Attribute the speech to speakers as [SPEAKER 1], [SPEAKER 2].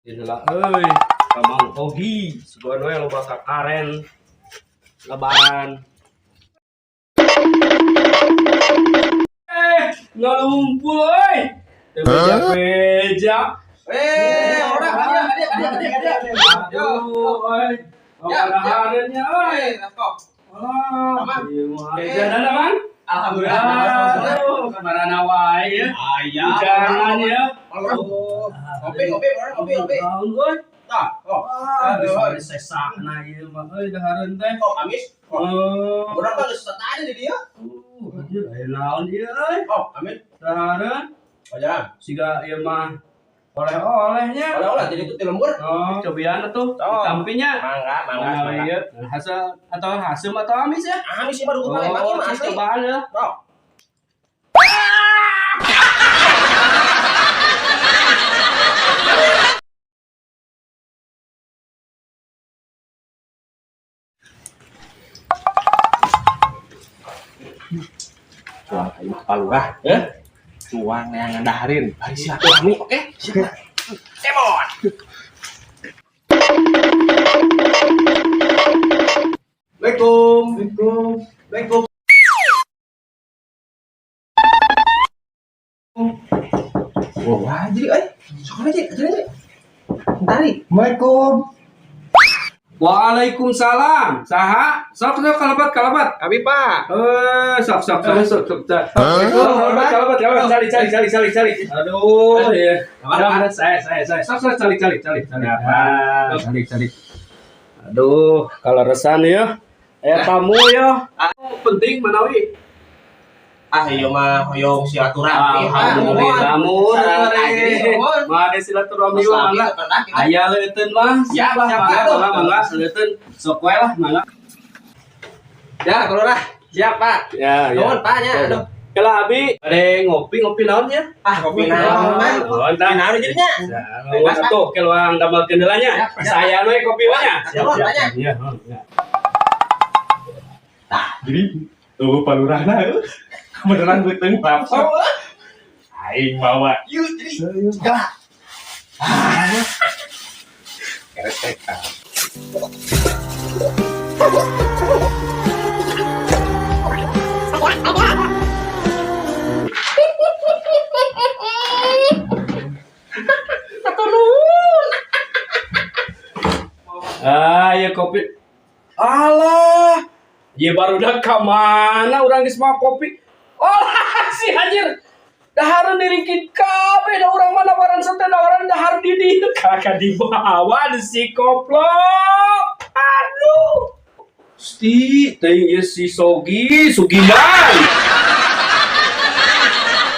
[SPEAKER 1] Inilah euy, ka Mang Ogi, sugan we loba kakaren lebaran. Eh, ngalumpul euy. Teu beja-beja.
[SPEAKER 2] Eh, orang ada ada ada ada ada.
[SPEAKER 1] Aduh, euy.
[SPEAKER 2] Ya, ya.
[SPEAKER 1] Kahareunnya euy.
[SPEAKER 2] Eh, kok.
[SPEAKER 1] Alah,
[SPEAKER 2] Aman.
[SPEAKER 1] ieu mah. Jalan aman?
[SPEAKER 2] Alhamdulillah.
[SPEAKER 1] Aduh, kamarana wae ya.
[SPEAKER 2] Ayah.
[SPEAKER 1] Hujanan ya.
[SPEAKER 2] Ngopi, ngopi, orang ngopi, ngopi.
[SPEAKER 1] Naon euy?
[SPEAKER 2] Tah, oh.
[SPEAKER 1] Ah,
[SPEAKER 2] Aduh.
[SPEAKER 1] geus sesakna ieu mah euy dahareun teh.
[SPEAKER 2] Kok amis? Kok.
[SPEAKER 1] Oh.
[SPEAKER 2] Urang mah geus tadi di dia.
[SPEAKER 1] Anjir, aya naon ieu euy?
[SPEAKER 2] Oh, amin.
[SPEAKER 1] Dahareun
[SPEAKER 2] Oh, jalan.
[SPEAKER 1] siga ieu mah oleh-olehnya.
[SPEAKER 2] Oleh-oleh jadi itu ti lembur.
[SPEAKER 1] Oh, cobian atuh,
[SPEAKER 2] Oh.
[SPEAKER 1] ditampinya.
[SPEAKER 2] Mangga, mangga,
[SPEAKER 1] Nah,
[SPEAKER 2] mangga.
[SPEAKER 1] ieu hasil atau haseum atau amis ya?
[SPEAKER 2] Amis sih baru paling
[SPEAKER 1] Oh,
[SPEAKER 2] mah asli.
[SPEAKER 1] cobaan ya.
[SPEAKER 2] Oh.
[SPEAKER 3] Cuang aing mah palurah.
[SPEAKER 2] Eh?
[SPEAKER 3] Cuang yang ngadaharin. Bari silaturahmi, oke? Siap.
[SPEAKER 2] Cemon. Assalamualaikum. Assalamualaikum. Assalamualaikum. Wah, wah, jadi euy. Sok aja, aja aja. Tari.
[SPEAKER 3] Assalamualaikum.
[SPEAKER 1] Waalaikumsalam. Saha? Sok sok kalabat kalabat.
[SPEAKER 2] Abi, Pak.
[SPEAKER 1] Eh, sok sok sok sok sok. sok. Kalabat kalabat kalabat cari cari cari cari cari. Aduh, ya. Ya, saya. Sok sok cari cari cari cari. Ah, cari cari. Aduh, kalau resan ya. Eh tamu ya. Penting manawi.
[SPEAKER 2] Ah, ieu mah hoyong silaturahmi.
[SPEAKER 1] Alhamdulillah, mun
[SPEAKER 2] Mun.
[SPEAKER 1] Mah ada silaturahmi mah mangga. Aya leuteun mah.
[SPEAKER 2] Siap,
[SPEAKER 1] lah,
[SPEAKER 2] siap,
[SPEAKER 1] mangga,
[SPEAKER 2] aduh.
[SPEAKER 1] mangga, mangga, leuteun. Sok we lah, mangga.
[SPEAKER 2] Ya, kalau lah. Siap, Pak.
[SPEAKER 1] Ya, ya.
[SPEAKER 2] Nuhun, Pak nya. Aduh.
[SPEAKER 1] Kalau abi ada ngopi ngopi naon ya?
[SPEAKER 2] Ah, kopi naon, Pak?
[SPEAKER 1] Naon
[SPEAKER 2] Kopi naon jadinya?
[SPEAKER 1] Bebas tuh keluang damel kendelanya.
[SPEAKER 2] Siap, siap.
[SPEAKER 1] Saya we kopi we nya.
[SPEAKER 2] Siap, siap, Pak.
[SPEAKER 1] Iya, ya.
[SPEAKER 3] Jadi tuh palurahna euy. Beneran beuteung lapso. Aing mawa.
[SPEAKER 2] Yuk, jadi. Segala.
[SPEAKER 3] Keresek.
[SPEAKER 1] Ah, ya kopi. Alah. Ya baru dah ka mana urang geus mawa kopi. Oh, si anjir. Dahareun diringkit kabeh da urang mah nawaran sate nawaran dahar di dieu. Kakak dibawa di si koplok. Aduh. Sti, teuing ieu si Sogi, Sugiman.